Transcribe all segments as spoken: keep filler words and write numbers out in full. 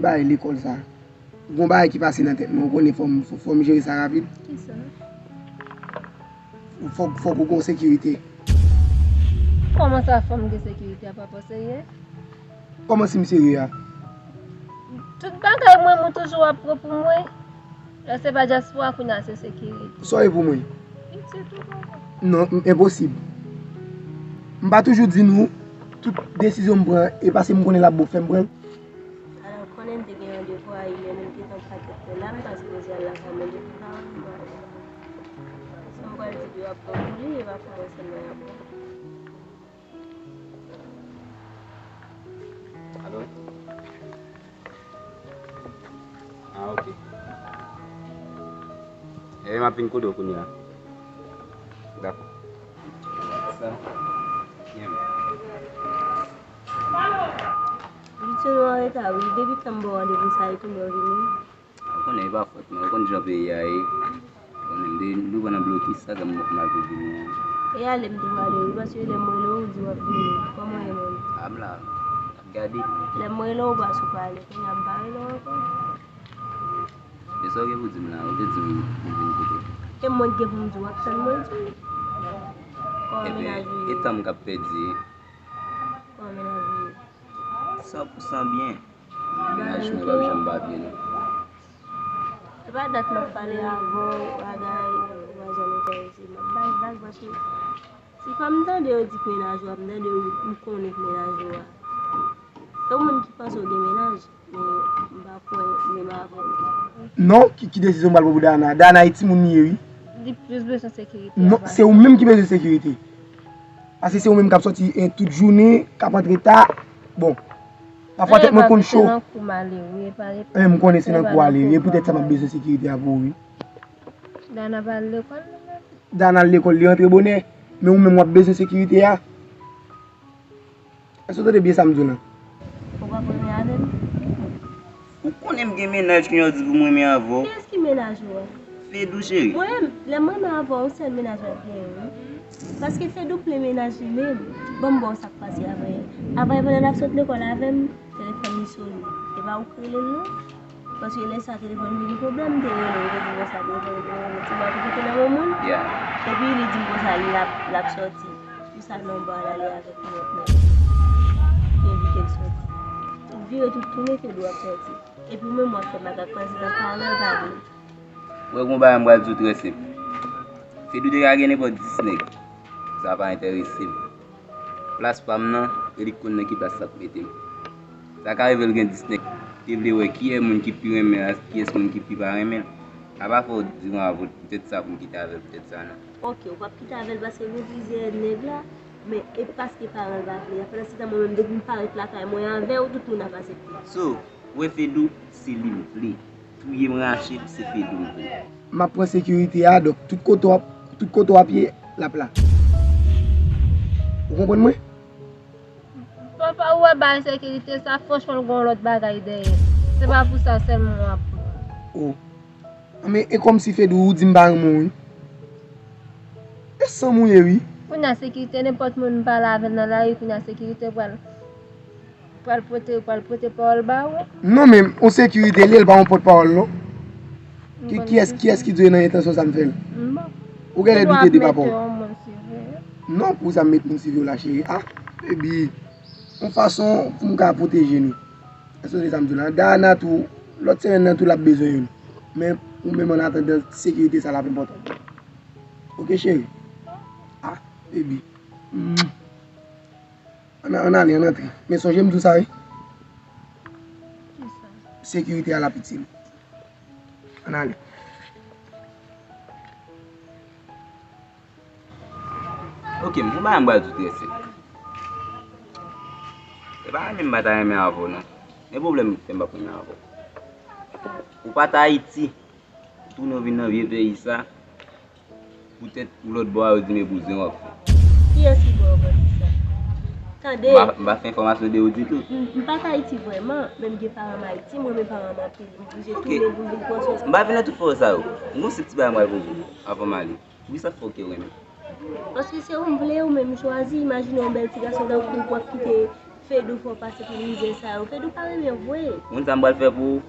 Bagay lekòl sa. Gon bagay ki pase nan tèt mwen, ou konnen fò m, fò, fò m jere sa rapid. Kisa? Fòk, fòk ou gon sekirite. Kòman sa fò m gen sekirite a, papa, serye? Kòman si m serye a? Tout bagay mwen, mwen toujou ap pran pou mwen. Lè se pa dyaspora, kounye a se sekirite. Sa w ye pou mwen? Wi, se tou, papa. Non, m, enposib. M pa toujou di nou, tout desizyon m pran, e paske m konnen l ap bon fè m pran l. Alò, konnen m te gen randevou a inè, men m gentan pake pou la, m ta sipoze al lakay mwen depi karan m pral. Sa m pral di yo ap pran pou li, e pa pou mwen sèlman y ap pran. Alo? Ah, ok. E m ap vin kote w kounye a. Dakò. Sa. Byen. Li te nan reta, wi. Depi tan m ba w randevou sa, e kounye a w vini. Ou konnen, e pa fòt mwen. Ou konn jan peyi a ye. Ou konnen, m te, m te pran nan blokis, sa fè m mal pou vini an. E ale m te prale, wi, paske lè m rele w, ou di w ap vini. Kòman w ye, menm? A, m la, m ap gade. Lè m rele w, ou pa sou pale. Kounye a, m pa rele w ankò. Men sa w gen pou di m la, ou te di m pou vin kote w. E mwen ki gen pou m di w ap tann mwen di w. Kòman mennaj ou ye? E tan m k ap pèdi. Kòman mennaj ou ye? San pou san byen. Mennaj mwen p ap janm pa byen, non. E pa dat m ap pale avè w, bagay, ou pa janm enterese m. M ap bay vag paske si fò m tande yo di k mennaj ou a, m tande yo, m konnen k mennaj ou a. E ou menm ki panse w gen mennaj, men m pa kwè menm avè w. Non, ki, ki desizyon m pral pran pou Dana? Dana e timoun li ye, wi. Li plis bezwen sekirite. Non, se ou menm ki bezwen sekirite. Paske se ou menm k ap sòti, e, tout jounen, k ap antre ta. Bon, pafwa tèt mwen konn cho. E, m konnen se nan kou ale, wi. E poutèt sa m ap bezwen sekirite a pou ou, wi. Dana pa al lekòl, non, menm? Dana al lekòl, li rantre bonè. Men ou menm w ap bezwen sekirite a. Èske w tande byen sa m di w lan? Ou p ap renmen avè m? Ou konnen m gen mennaj, kounye a w di pou m renmen avè w. Kiyès ki mennaj ou a? Fedou, cheri. Mwen menm, lè m renmen avè w, yon sèl mennaj m ap genyen, wi. Paske Fedou plen mennaj li menm. Ban m ba w sa k pase avanyè. Avanyè pandan l ap sot lekòl avè m, telefòn li sone. E pa ou k rele l, non? Paske lè sa telefòn vin pwoblèm, m te rele w, ou te di konsa telefòn vin pwoblèm, ti mwen te kite nan men moun. Epi li di m konsa l ap, l ap sòti. Pou sa non ba l ale avèk yon lòt nèg. Li envite l sòti. Tout vire, tout tounen, Fedou ap sòti. Epi ou menm w ap fè makak panse nan paran l pa vle. Ou wè gon bagay m pral di w trè senp. Fedou te ka gen nenpòt dis nèg. Sa pa enterese m. Plas pa m nan, e li k konn nan ki plas l ap mete m. Sa ka rive l gen dis nèg. Li vle wè kiyès moun ki pi renmen l, kiyès moun ki pi pa renmen l. A pa fè w di mwen avè w poutèt sa pou m kite avè l poutèt sa, non. Ok, ou p ap kite avè l paske gen plizyè nèg la, men e paske paran l pa vle. Pandan se tan mwen menm, depi m parèt lakay mwen avè w, tout moun ap aksepte. So, ou wè Fedou, se li m vle. Touye m, rache m, se Fedou m vle. M ap pran sekirite a, donk tout kote w ap, tout kote w ap ye, l ap la. Ou konprann mwen? Papa, ou wè bagay sekirite sa, franchman, l gon lòt bagay dèyè. Se pa pou sa sèlman w ap pran. Oh. Men e kòmsi Fedou, ou di m pa renmen w, wi. E sanm ou ye, wi. Kounye a sekirite, nenpòt moun m pale avè l nan lari, kounye a sekirite pral, pral pote, pral pote pawòl ba ou. Non, men yon sekirite li ye, l pa yon pòtpawòl, non. Ki, kiyès, kiyès ki di w e nan entansyon sa m fè l? Ou genlè doute de papa w. Non, pou sa m met moun sivil la, cheri. Ah, baby. Yon fason pou m ka pwoteje nou. Èske w tande sa m di w la? Dana tou, lòt semèn nan tou, l ap bezwen youn. Men ou menm, an atandan, sekirite sa l ap enpòtan. Oke, cheri? Ah, baby. Mm. Ann, ann ale, ann antre. Men sonje m di w sa, wi. Sekirite a l ap itil. Ann ale. Oke, m, yon bagay m pral di w trè senp. E pa renmen m pa ta renmen avè w, non. Men pwoblèm ki fè m p ap renmen avè w. Ou pa t Ayiti, ou tounen w vin nan vye peyi sa. Poutèt ou lòt bò a, yo di m e bouzen w ap fè. Kiyès ki ba w avantaj sa? Tande. M pa, m pa fè enfòmasyon de ou ditou. M, m pa t Ayiti vrèman, men m gen paran m Ayiti, m renmen paran m anpil. M oblije tounen pou m vin pran swen. M pa vin nan tout fòs sa yo. M gon senp ti bagay m pral poze w avan m ale. Poukisa k fè w ke w renmen? Paske se ou m vle, ou menm m chwazi. Imajine yon bèl ti gason tankou w, w ap kite Fedou fè w pase pou mizè sa yo. Fedou pa renmen vre. Ou konn sa m pral fè pou ou?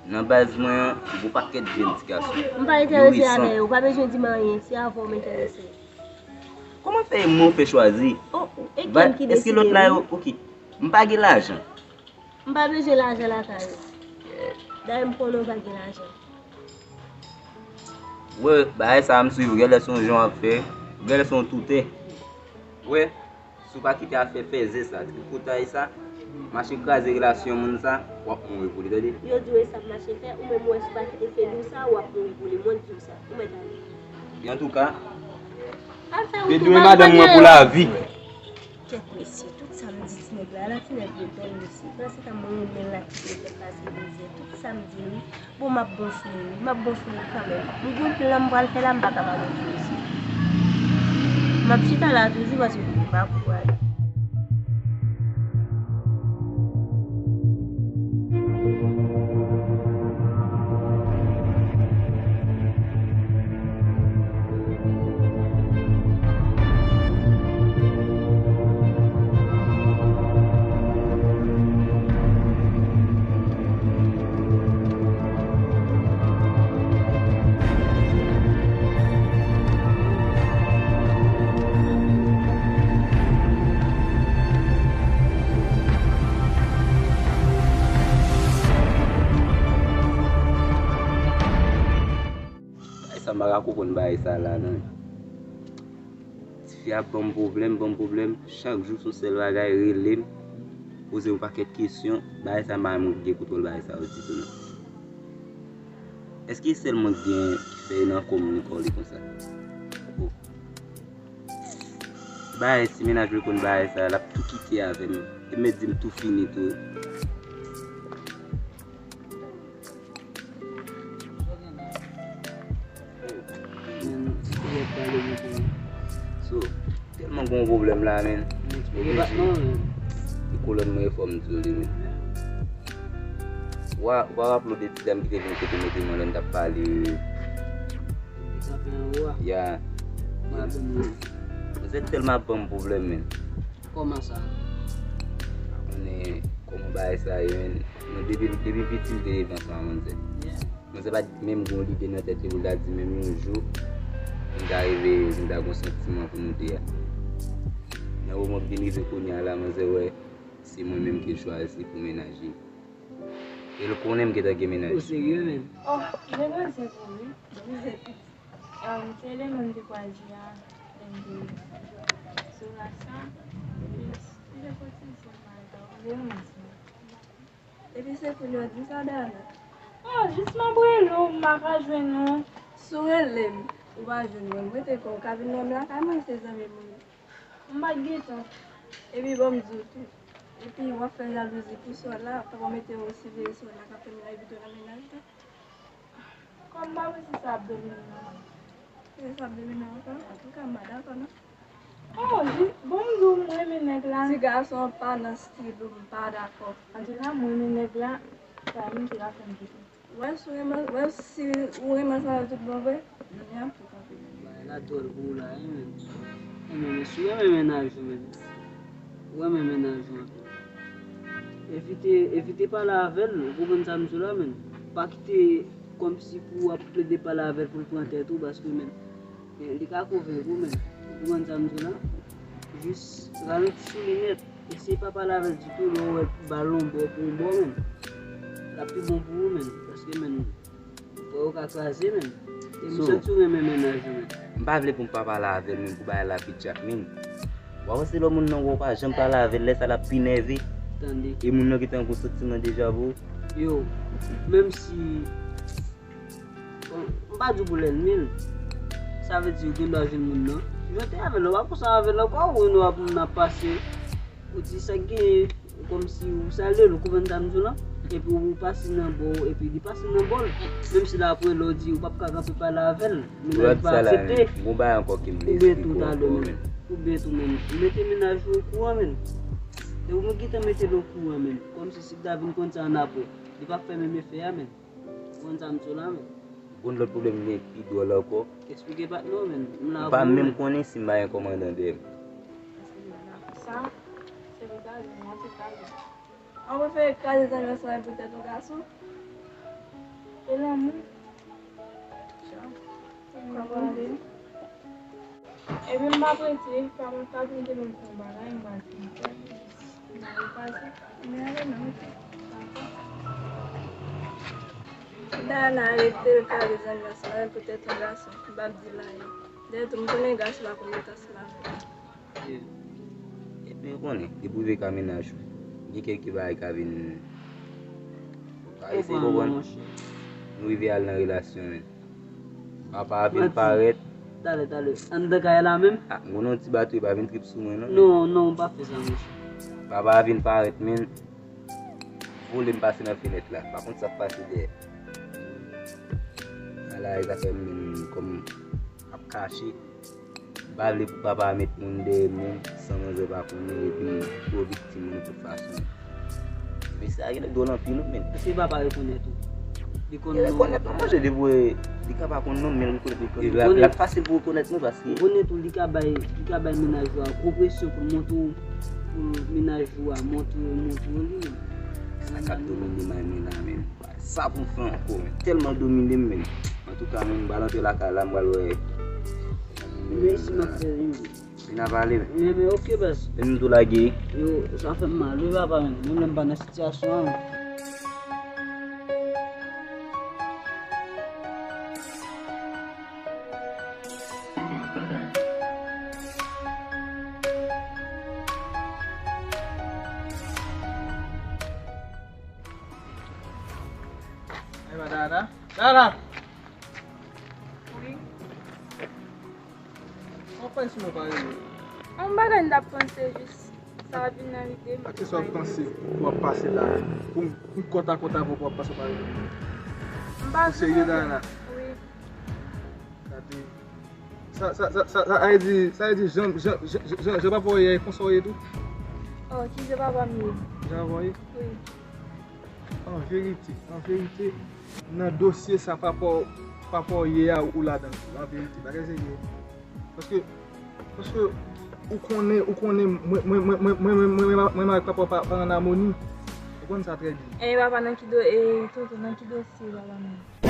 Nan baz mwen an, gon pakèt jèn ti gason. M pa enterese avè yo, ou pa bezwen di m anyen, se avè w m enterese. Kòman fè e mwen ou fè chwazi? Oh, e kiyès ki deside? Èske lòt la yo, ok. M pa gen lajan. M pa bezwen lajan lakay ou. Dayè m konnen ou pa gen lajan. Wè, bagay sa a m swiv ou, genlè se yon jan w ap fè, genlè se yon toutè. Wè, si w pa kite afè fèzè sa, tripotay sa, mache kraze relasyon moun sa, w ap mouri pou li, tande? Yo di w e sa m mache fè, ou menm ou wè si w pa kite Fedou sa, w ap mouri pou li, mwen di w sa, ou mèt ale. E antouka, Fedou e madanm mwen pou lavi. Kèt mesye, tout sa m di ti nèg la, la ti nèg repèl mesye. Panse ta mwen renmen l la ki te fè pase mizè. Tout sa m di li, bon, m ap bon sou li, m ap bon sou li kanmenm. M gon plan m pral fè la, m pa ka pa bon sou li. M ap chita la toujou paske m pa pou ale. Bagay sa, m pa ka konprann bagay sa la, non. Tifi a ap ban m pwoblèm, ban m pwoblèm. Chak jou, se yon sèl bagay, rele m, poze m yon pakèt kesyon. Bagay sa, m pa menm gen kontwòl bagay sa yo ditou, non. Èske e sèl mwen ki gen, ki fè nan kò m li kòle konsa? Oh. Bagay, si mennaj mwen konn bagay sa, l ap tou kite avè m. E mèt di m tou fini tou. So, tèlman gon pwoblèm la, men. Oblije. E kolòn mwen e fò m di w li, men. Wa, wa raple w de ti dam ki te vin kote mwen te mwen lè n t ap pale. Ya. Manzè tèlman ap ban m pwoblèm, men. Kòman sa? Konnen kòman bagay sa ye, men. Mwen depi, depi piti m te reve ansanm ak manzè. Manzè pa t menm gon lide nan tèt li pou l ta di menm yon jou m ta rive, m ta gon santiman pou nou de a. Nan moman m vin rive kounye a la, manzè wè se mwen menm ke l chwazi pou mennaj li. E l konnen m gentan gen mennaj. Ou serye, men? Oh, gen manzè pou ou, wi. Manzè piti. Um, se le moun ki kwazi a, lè m te sou ras la, epi, li te kotize m al ta, ou vle yon manzè. Epi se pou li w di sa, Dana? Oh, jis m ap rele w, m pa ka jwenn ou. Si w rele m, ou pa jwenn mwen, m rete kò, ou ka vin dòmi lakay mwen, se zanmi m ou ye. M pa t gen tan. Epi bon, m di w tou. Epi w ap fè jalouzi pou Sola, fòk w mete w siveye Sola k ap fè mennaj pito nan mennaj la. Kòm m pa wè si sa ap domine non. Si sa ap domine ankò, antouka m pa dakò non. Oh, jis, bon, m di w, m renmen nèg la. Ti gason pa nan stil ou, m pa dakò. Antouka, m renmen nèg la, sa menm ki la fè m kite. Wè, si w renmen, wè, si ou renmen sa tout bon vre, jounen ap tou kanpe. Bagay la dwòl pou ou la, wi, men. Ou renmen, si w renmen mennaj ou, men. Ou renmen mennaj ou anpil. Evite, evite pale avè l, ou konprann sa m di w la, men. Pa kite kòmsi pou w ap plede pale avè l pou l pran tèt ou, paske, men, li ka kouvri w, men. Ou konprann sa m di w la? Jis ralanti sou li nèt. Eseye pa pale avè l ditou, lè w wè l bal yon bò pou yon bò, men. L ap pi bon pou ou, men. Paske, men, bò yo ka kraze, men. E m santi w renmen mennaj ou, men. M pa vle pou m pa pale avè l, men, pou bagay la pi tchak, men. W ap panse lè moun nan wè w pa janm pale avè l, lè sa l ap pi nève. Tande. E moun nan gentan gon santiman deja pou ou. Yo, menm si, bon, m pa di w pou lènmi l. Sa vle di ou gen dwa jwenn moun nan. Jwenn avè l, w ap konsa avè l ankò, ou wè nou ap, n ap pase. Ou di sa k genyen, kòmsi ou salye l, ou konprann sa m di w lan, epi ou pase nan bò w, epi li pase nan bò l. Menm si l ap rele w di ou p ap ka kanpe pale avè l, mennaj pa aksepte. Gon bagay ankò ke m vle eksplike w ankò, men. Oubyen tou, men, ou mete mennaj ou okouran, men. E ou gentan mete l okouran, men. Kòmsi si l ta vin konn sa annapre, li p ap fè menm efè a, men. Ou konn sa m di w la, men. Gon lòt pwoblèm gen pi dwòl ankò. Eksplike patnè w, men. M la pou ou, men. Ou pa menm konnen si m pa gen kòmandan dèyè m. Sa, se pou sa, An prefere kraze zanmi ansanm avèk poutèt yon gason. E lanmou. Sa, sa pale. Epi m pa prese, pa mwen pa vin te menm fè yon bagay, m pral fin fè. M pral pase. Men ale non, ok. Dakò. Dayana rete l kraze zanmi ansanm avèk poutèt yon gason. M p ap di l anyen. Dayè tou, m konnen gason la konn rete ansanm avèk li. Epi ou konnen, depi w rive ka mennaj ou, gen kèk bagay ka vin. Ou ka eseye konprann. Nou rive al nan relasyon, men. Papa a vin parèt. Talè, talè. Anndan kay la menm? Ah, m konnen yon ti batri pa vin trip sou mwen, non. Non, non, ou pa fè sa, monchè. Papa a vin parèt, men. Vole m pase nan fenèt la. Pa konn sa k pase dèyè. Ala e zafè m menm kòm ap kache. M pa vle pou papa a met moun dèyè m menm, san manzè pa konnen, epi m twò viktim nan tout fason. Mesye a gen nèg dwòl anpil wi, men. Èske papa rekonèt ou? Li konn non? Li rekonèt mwen, monchè, depi w wè, li ka pa konn non m, men l rekonèt mwen. L ap fasil pou rekonèt mwen, paske. Rekonèt ou, li ka bay, li ka bay mennaj ou a gwo presyon pou l montre w, pou mennaj ou a montre, montre w li menm. Sa k ap domine mwen la menm. Sa pou m fè ankò, men tèlman domine m, men. Antouka, men, m pral antre lakay la, m pral wè. Mèsi, m ap fè vin. Vin ap pale, men. Men, men, ok, baz. Men m tou lage. Yo, sa fè m mal, wi, papa, men. Menm lè m pa nan sitiyasyon an, men. Dana, Dana! Dana! Wi. Sa w ap panse sou mwen parèy? Yon bagay m t ap panse jis. Sa vin nan lide m. Sa ki sa w ap panse pou w ap pase la? Pou m, pou m kòtakòt avè w pou w ap pase parèy? M pa serye, Dana? Wi. Gade. Sa, sa, sa, sa, sa vle di, sa vle di, jan, jan, jan, jan, jan papa w ye, konsa w ye tou? Oh, ki jan papa m ye? Jan papa w ye? Wi. An verite, an verite, nan dosye sa papa w, papa w ye a, ou ladan l tou, an verite, bagay serye. Paske, paske ou konnen, ou konnen, mwen, mwen, mwen, mwen avèk papa w pa, pa ann amoni. Ou konn sa trè byen. E papa nan ki do-, e tonton nan ki dosye papa m ye?